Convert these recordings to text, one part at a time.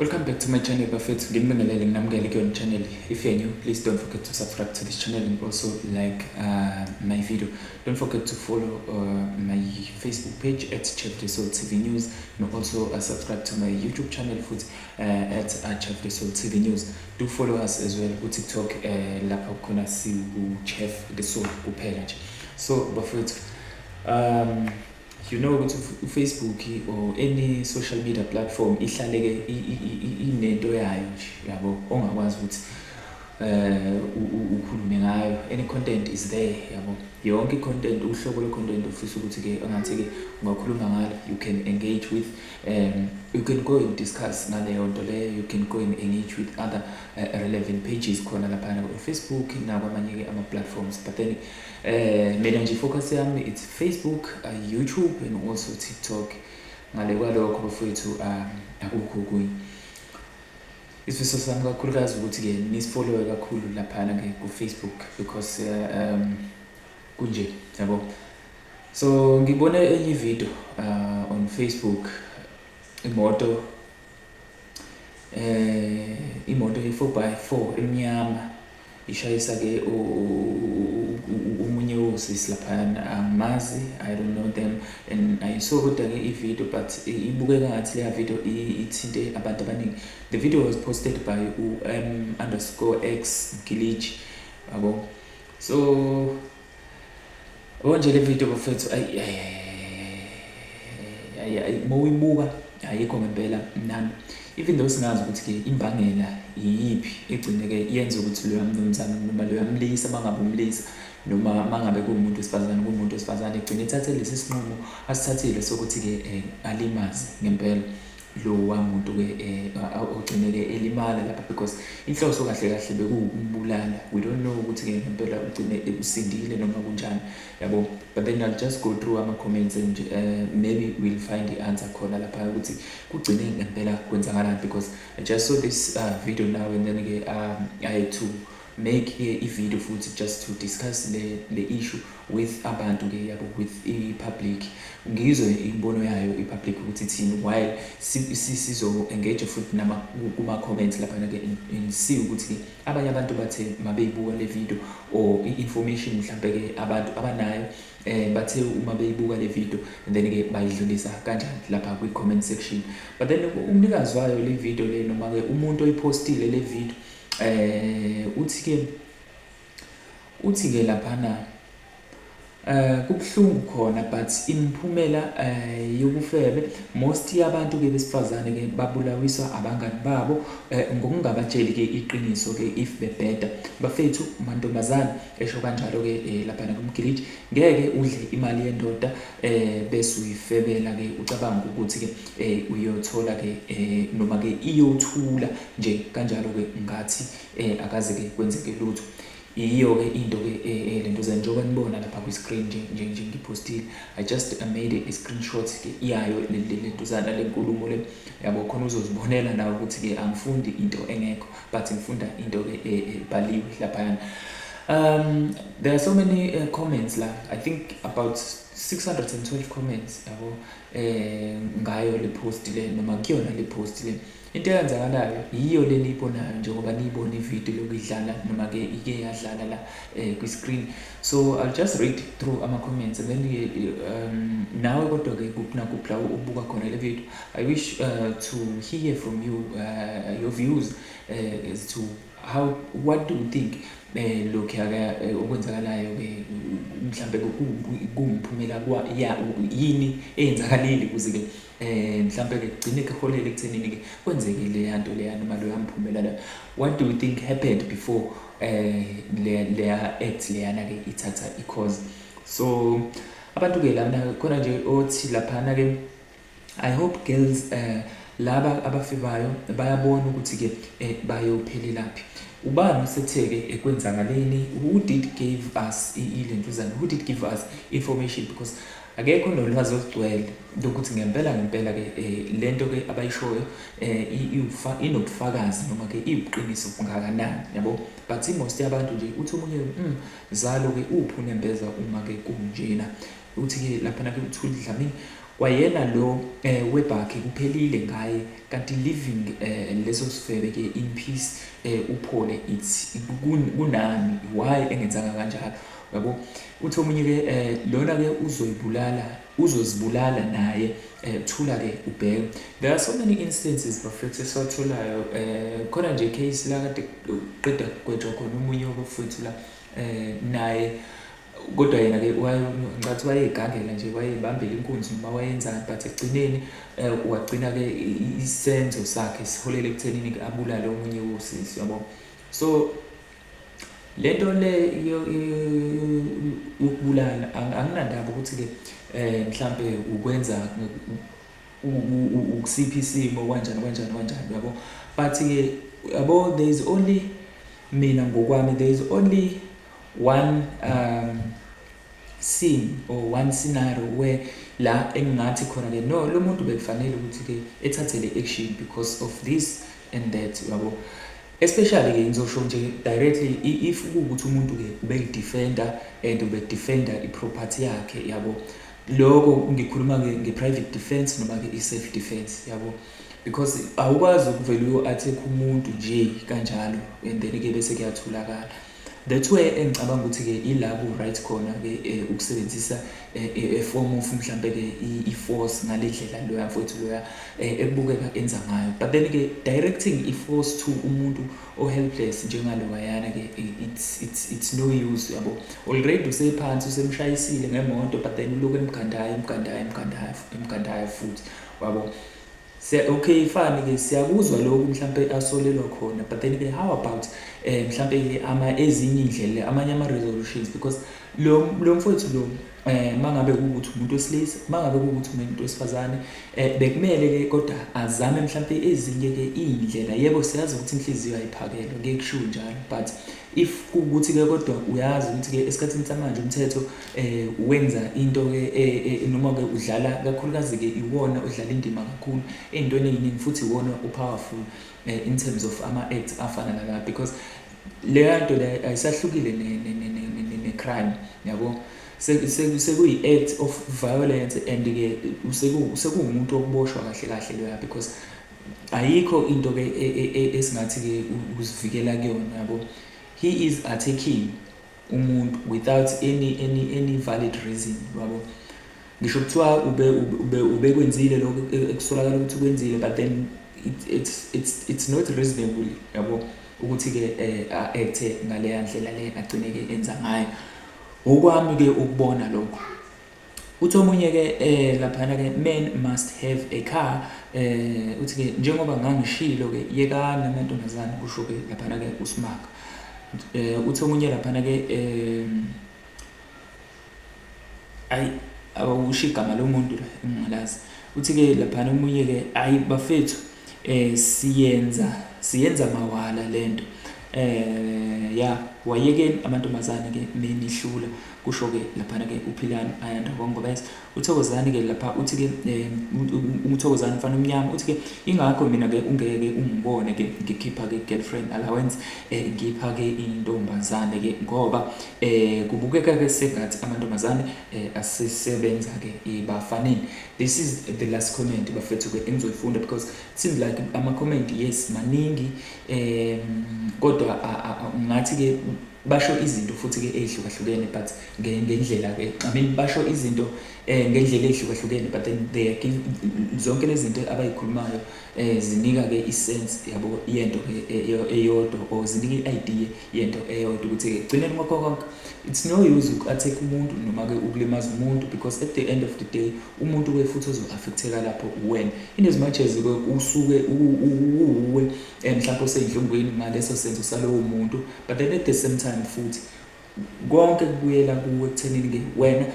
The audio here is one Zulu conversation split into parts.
Welcome back to my channel, bafethu. Nginibingelele, nginamukele kuyona channel. If you're new, please don't forget to subscribe to this channel and also like my video. Don't forget to follow my Facebook page at Chef Soul TV News and also subscribe to my YouTube channel futhi at Chef Soul TV News. Do follow us as well ku TikTok, lapha khona siku Chef the Soul kuphela nje. So bafethu, you know ukuthi uFacebook or any social media platform ihlale ke inento yayo nje, yabo, ongakwazi ukuthi ukhulume ngayo. Any content is there, yabo, yonke i-content, uhlobo lwe-content ufisa ukuthi ke engathi ke ungakhuluma ngalo, you can engage with, you can go and discuss ngaleyo nto leyo. You can go and engage with other relevant pages khona laphana ku-Facebook nakwamanye-ke ama-platforms. But then mina nje focus yami, it's Facebook, YouTube and also TikTok. Ngale kwalokho, bafowethu, akukho okunye. Isifiso sami kakhulukazi ukuthi-ke nisifollowe kakhulu laphana-ke ku-Facebook because kunje, yabo. So ngibone enye ivideo on Facebook, imoto ye-4 by 4 emnyama ishayisa-ke omunye wosisi laphayana. Angimazi, I don't know them and I saw kodwa-ke i-video, but ibukeka ngathi leya video ithinte abantu abaningi. The video was posted by u-M_X Giliji, yabo. So yabo nje le video, bafethu, ayi ayi ayi ayi, uma uyibuka ayikho ngempela mnandi, even though singazi ukuthi-ke imbangela iyiphi egcine-ke yenza ukuthi loya mnumzane noma loya mlisa, uma ngabe umlisa noma uma ngabe kuwumuntu wesifazane, kuwumuntu wesifazane, egcine ethathe lesi sinqumo asithathile sokuthi-ke alimaze ngempela lowa muntu-ke ogcine-ke elimala lapha, because inhloso kahle kahle bekuwukumbulala. We don't know ukuthi-ke ngempela ugcine usindile noma kunjani, yabo. But then I'll just go through ama-comments and maybe we'll find the answer khona lapha ukuthi kugcine ngempela kwenzakalani, because I just saw this video now and then-ke I had to make i-video futhi just to discuss le issue with abantu-ke, yabo, with i-public, ngizwe imibono yayo i-public ukuthi ithini, while sizo-engage futhi kuma-comments laphana-ke and see ukuthi-ke abanye abantu bathe mabeyibuka le video or i-information mhlampe-ke abantu abanayo, bathe uma beyibuka le video and then-ke bayidlulisa kanjani lapha kwi-comment section. But then umnikazi wayo le video le, noma-ke umuntu oyipostile le video, uthi-ke laphana kubuhlungu khona, but imiphumela yobufebe, most yabantu ke besifazane ke babulawiswa abangani babo ngokungabatsheli ke iqiniso ke if bebheda. Bafethu, mantombazane, esho kanjalo ke lapha kumgiliji, ngeke udle imali yendoda bese uyifebela ke ucabanga ukuthi ke uyothola ke noma ke iyothula nje kanjalo ke ngathi akaze ke kwenzeke lutho. Iyo-ke into-ke lento njengoba nibona lapha kwi-screen nje ngipostile. I just made a screenshot-ke yayo le ntuzana, le nkulumo le, yabo, khona uzozibonela nawe ukuthi-ke angifundi into engekho, but ngifunda into-ke ebhaliwe laphayana. There are so many comments la, I think about 612 comments, yabo, ngayo le post le noma kuyona le post le. Into eyenzakalayo yiyo le niyibonayo njengoba niyibona ividiyo lokhu idlala noma ke ike yadlala la kwi-screen. So I'll just read through ama-comments and then nawe kodwa-ke kuphi nakuphi la ubuka khona le video, I wish to hear from you your views as to how, what do you think lokhu ke okwenzakalayo ke mhlambe kuwumphumela kwa ya yini eyenzakalile ukuze ke mhlambe ke kugcine kuholele ekuthenini ke kwenzeke leya nto leya noma loya mphumela la. What do you think happened before le leya act leyana ke ithatha i-course? So abantu ke lana khona nje othi laphana ke, "I hope girls laba abafebayo bayabona ukuthi ke bayophelelaphi." Ubani osethe-ke ekwenzakaleni? Who did give us ilentuzana? Who did give us information? Because akekho nolwazi olugcwele lokuthi ngempela ngempela ke lento ke abayishoyo inobufakazi noma ke iwuqiniso kangakanani, yabo. But most yabantu nje uthi omunye, zalo ke uphi unembeza uma ke kunjena?" Uthi ke laphana ke uThuli Dlamini, Kwayena lo webhakhi kuphelile ngaye kanti leaving leso sifebe ke in peace uphole it's kunani why engenzanga kanjalo yabo. Uthi omunye ke lona ke uzoyibulala uzozibulala naye thula ke ubheke. There are so many instances bafethu esiwatholayo khona nje case la kade qeda kugwetshwa khona omunye wabafowethu la naye kodwa yena ke ngicathi wayegangela nje wayebambela inkunzi noma wayenzani but ekugcineni wagcina ke isenzo sakhe siholele ekuthenini ke abulale omunye wosisi yabo. So lento le yokubulala anginandaba ukuthi ke mhlambe ukwenza ukusiphi isimo kanjani kanjani kanjani yabo, but ke yabo there is only mina ngokwami there is only one scene or one scenario where la engingathi khona ke no lo muntu bekufanele ukuthi ke ethathe le action because of this and that yabo. Especially ke ngizosho nje directly if kuwukuthi umuntu ke ubeyidefender and ubedefender iproperty yakhe yabo, lokho ngikhuluma ke nge-private defense noma ke i-self defense yabo, because awukwazi ukuvela uyo-attack umuntu nje kanjalo and then ke bese kuyatholakala. That's where engicabanga ukuthi ke ila ku right khona ke ukusebenzisa a form of mhlambe ke i-force ngale ndlela loya mfowethu loya ekubukeka enza ngayo, but then ke directing i-force to umuntu o-helpless njengalowayana ke it's no use yabo. Already usephansi usemshayisile ngemoto but then uloku emgandayo emgandayo emgandayo emgandayo futhi yabo. Okay fine ke siyakuzwa lokhu mhlambe asolelwa khona, but then ke how about mhlambe ke ama ezinye indlela amanye ama resolutions, because lo mfowethu lo mangabe kuwukuthi umuntu wesilisa mangabe kuwukuthi umuntu wesifazane bekumele ke kodwa azame mhlambe ezinye ke indlela. Yebo siyazi ukuthi inhliziyo ayiphakelwa ke kushiwo njalo, but if kuwukuthi ke kodwa uyazi ukuthi ke esikhathini samanje umthetho wenza into ke noma ke udlala kakhulukazi ke iwona odlala indima kakhulu ey'ntweni ey'ningi futhi iwona upowerful in terms of ama-acts afana nala, because leya nto le ayisahlukile ne-crime yabo. Sekuyi-act of violence and ke sekuwumuntu okuboshwa kahle kahle loya, because ayikho into ke esingathi ke uzivikela kuyona yabo. He is attacking umuntu without any valid reason yabo. Ngisho kuthiwa ubekwenzile lokho ekusolakala ukuthi ukwenzile, but then it's not reasonable yabo ukuthi ke a-acte ngaleya ndlela le agcine ke enza ngayo. Okwami ke ukubona lokho. Uthi omunye ke laphana ke men must have a car, uthi ke njengoba ngangishilo ke yekani amantombazane kusho ke laphana ke uSmaka. Uthi omunye laphana ke ayi awusho igama lomuntu la engingalazi. Uthi ke laphana omunye ke ayi bafethu siyenza mawala lento ya wayekeni amantombazane ke menihlula kusho ke laphana ke uPhilani Ayanda Ngongobese. Uthokozani ke lapha uthi ke uThokozani mfana omnyama uthi ke ingakho mina ke ungeke ungibone ke ngikhipha ke girlfriend allowance ngipha ke intombazane ke ngoba kubukeka ke sengathi amantombazane asesebenza ke ebafaneni. This is the last comment bafethu ke engizoyifunda because it seems like ama comment yes maningi kodwa ngathi ke basho izinto futhi ke ezihlukahlukene but ngendlela ke I mean basho izinto ngendlela ezihlukahlukene but then they are give zonke lezi zinto abayikhulumayo zinika ke isense yabo yento ke eyodwa or zinika i-idea yento eyodwa ukuthi ke gcineni kwakho konke it's no use uku-attack umuntu noma ke ukulimaza umuntu, because at the end of the day umuntu ke futhi ozo-affecteka lapho wena in as much as ke usuke uwe mhlawumbe useyinhlungwini ngaleso senzo salowo muntu, but then at the same time futhi konke kubuyela kuwe ekuthenini ke wena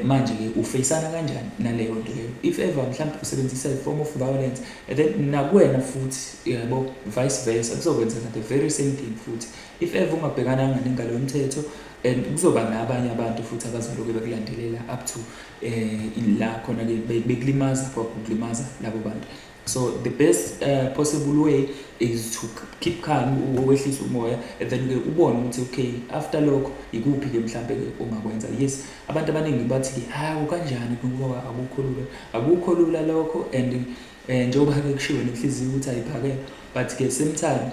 manje ke ufeyisana kanjani naleyo nto leyo. If ever mhlawumbe usebenzisa i form of violence and then nakuwena futhi yabo vice versa kuzokwenzeka the very same thing futhi. If ever ungabhekananga nengalo yomthetho and kuzoba nabanye abantu futhi abazoloke bekulandelela up to la khona ke bekulimaza kwakulimaza labo bantu. So the best possible way is to keep calm, wehlise umoya, and then ke ubone ukuthi okay, after lokho ikuphi ke mhlambe ke ongakwenza. Yes, abantu abaningi bathi ke, hawu, kanjani, ngoba akukho lula, akukho lula lokho. And njengoba ke kushiwo nenhliziyo ukuthi ayiphakele, but ke same time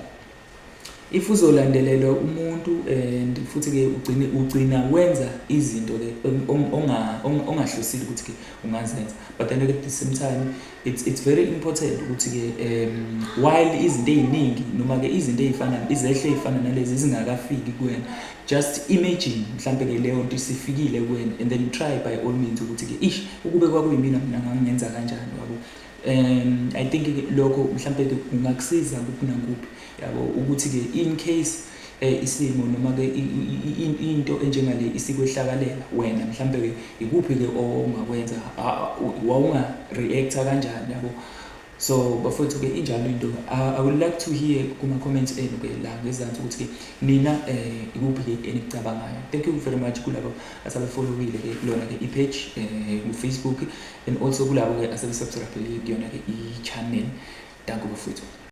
if uzolandelela umuntu and futhi ke ugcine ugcina wenza izinto ke ongahlosile ukuthi ke ungazenza. But then at the same time it's very important ukuthi ke while izinto ey'ningi noma ke izinto ey'fana, izehlo ey'fana nalezi zingakafiki kuwena, just imagine mhlambe ke leyo nto isifikile kuwena, and then try by all means ukuthi ke ish, ukube kwakuyimina mina ngangingenza kanjani, yabo. I think lokho mhlambe ke kungakusiza kuphi nakuphi, yabo, ukuthi ke in case isimo noma ke into enjengale isikwehlakalela wena, mhlambe ke ikuphi ke ongakwenza, wawunga reacta kanjani, yabo. So bafowethu ke, injalo into. I would like to hear kuma comments enu ke la ngezansi ukuthi ke nina ikuphi ke enikucabangayo. Thank you very much kulabo asebefollowile ke lona ke i-page ku Facebook, and also kulabo ke asebesubscribe kuyona ke i-channel. Danko bafowethu.